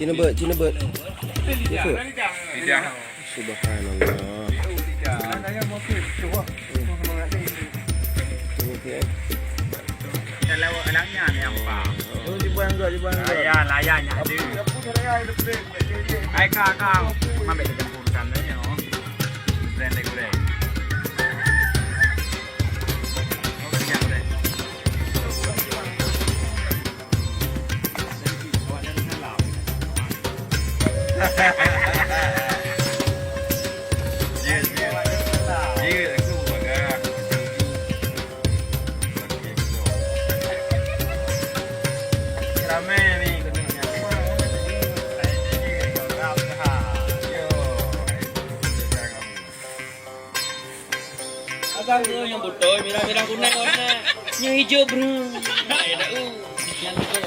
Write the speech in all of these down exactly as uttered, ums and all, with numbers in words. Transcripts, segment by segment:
Cina beuet, Cina beuet. Ikut. Subhanallah. Kalau orangnya ni apa? Oh, di Bangga, di Bangga. Layan, layan, nyak ada. Ai, ka, ka. Ambil dia campurkan dia, oh. Goreng, goreng. Ramai ni kena. Abang tu nyang beutôi mirah-mirah kunèng warna. Nyang hijau brun. Hai, dak, uh. Nyang hijau.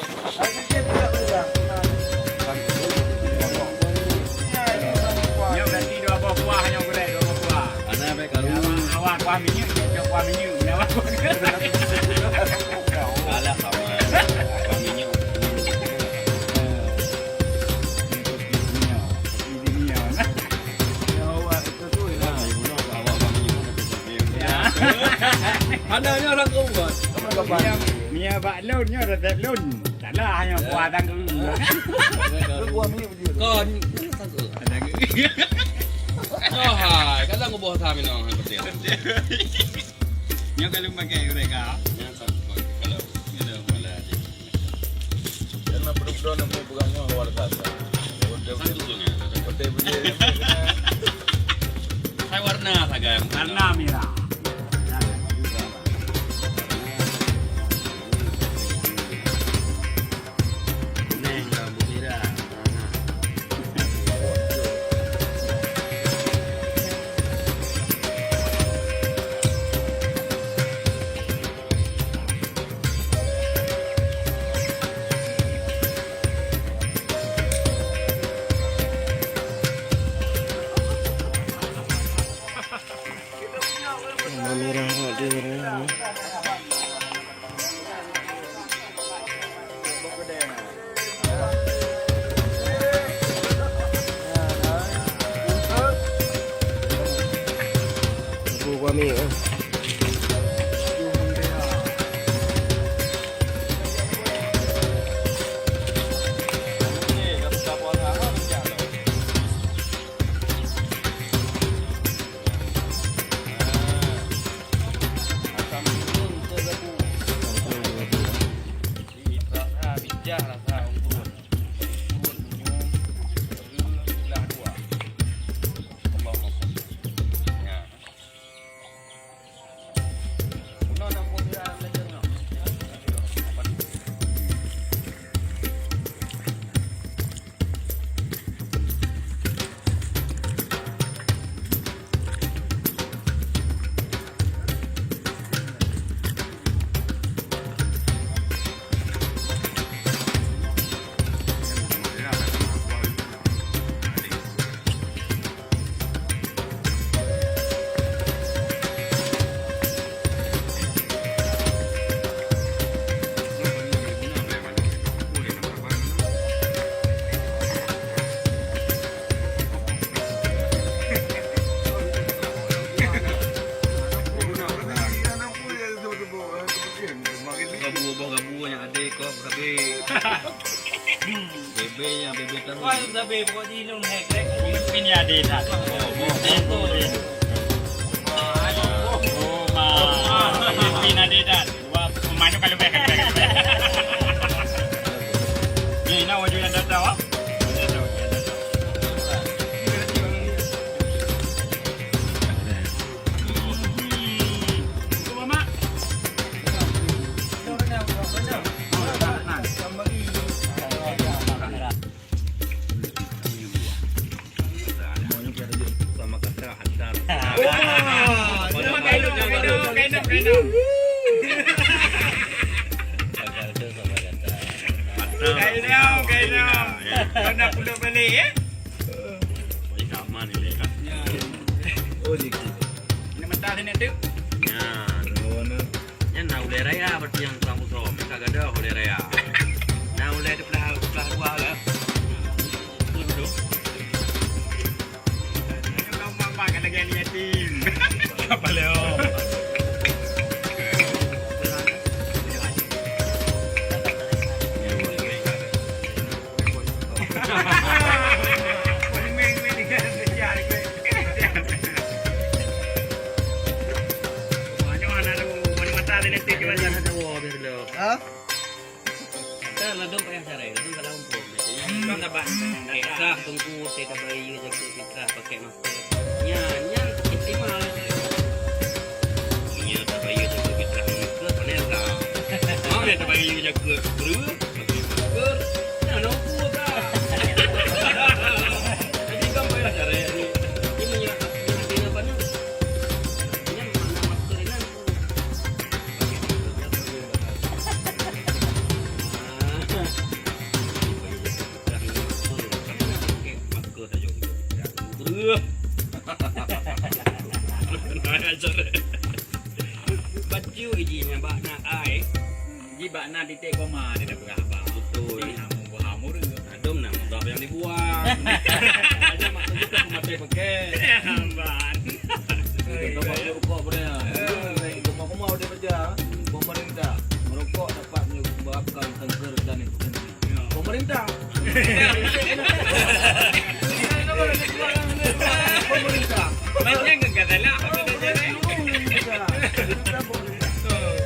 Nyoe berarti dua boh kuah nyoe gulai, dua boh kuah. Ana baik karu. Awak, awak kuah minyeuk, nyoe kuah minyeuk. Awak kuah. Kalah sama. Kuah minyeuk. Ini dia. Hana nyoe rangkum, Bos. Mie, mie bak lôn nyoe resep lôn. Salah nyoe kuah tanggung. Kon, tanggung. Oh, hai, kadang kuboh sa minong, hai, betul. Nyoe kalau pakai mereka. Nyoe kalau, kalau, kalau, Jangan pernah nak mau pegang nyoe luar biasa. Satu tu ni. Betul, betul. Hai warna sagai. Warna merah. Kuning, rambut merah. Warna merah nak dia, warna merah. Aku kuah minyeuk, eh. Bebe ya, bebe tamu. Wah, bebe pokok di lôn hai krek. Pin ya deh dah. Oh, oh, oh, oh. Oh, ma. Pin ya deh dah. Wah, manyok kalau beh. Ni, na wajah yang datang, wah. Sama kata hantar. Wah, kainok, kainok, kainok, kainok. Gagal tu sama kata. Kainok, kainok. Kau nak pulak balik, eh? Ini sama ni, Lek, kan? Ya. Oh, dikit. Ini mentah sini tu. Ya. Oh, no. Nyan na ulèe raya, berarti nyang tukang peugöt. Ka gadôh ulèe raya. Na ulèe di blah, blah dua ka. Betul, betul. Ini orang mama kan lagi anak yatim. Apa leo? Ha? Kan ladôm payah carè, ladôm ka lampôh. Kan dapat, eh, sah teungku, saya dapat iya jaga fitrah pakai masker. Nyan, nyan, istimewa. Iya, tak payah jaga fitrah masker, panel ka. Mana tak payah jaga, bro? Masker, nah, nak ukur ka. Jadi, kan payah carè ni. Ini minyak, minyak apa ni? Ini mana masker ini? Bacut jih nyan bak na ai. Jih bak na titik koma dia dah peugah abang. Betul. Jadi, hamu, hamu tu. Adum na, mudah yang dibuang. Aja maksud tu aku mati pakai. Abang. Kau buat rokok boleh. Kau mau, kau mau dia baca. Pemerintah. Merokok dapat menyebabkan kanker dan hipertensi. Ya. Pemerintah. Pemerintah. Maksudnya enggak salah. Pemerintah. Pemerintah.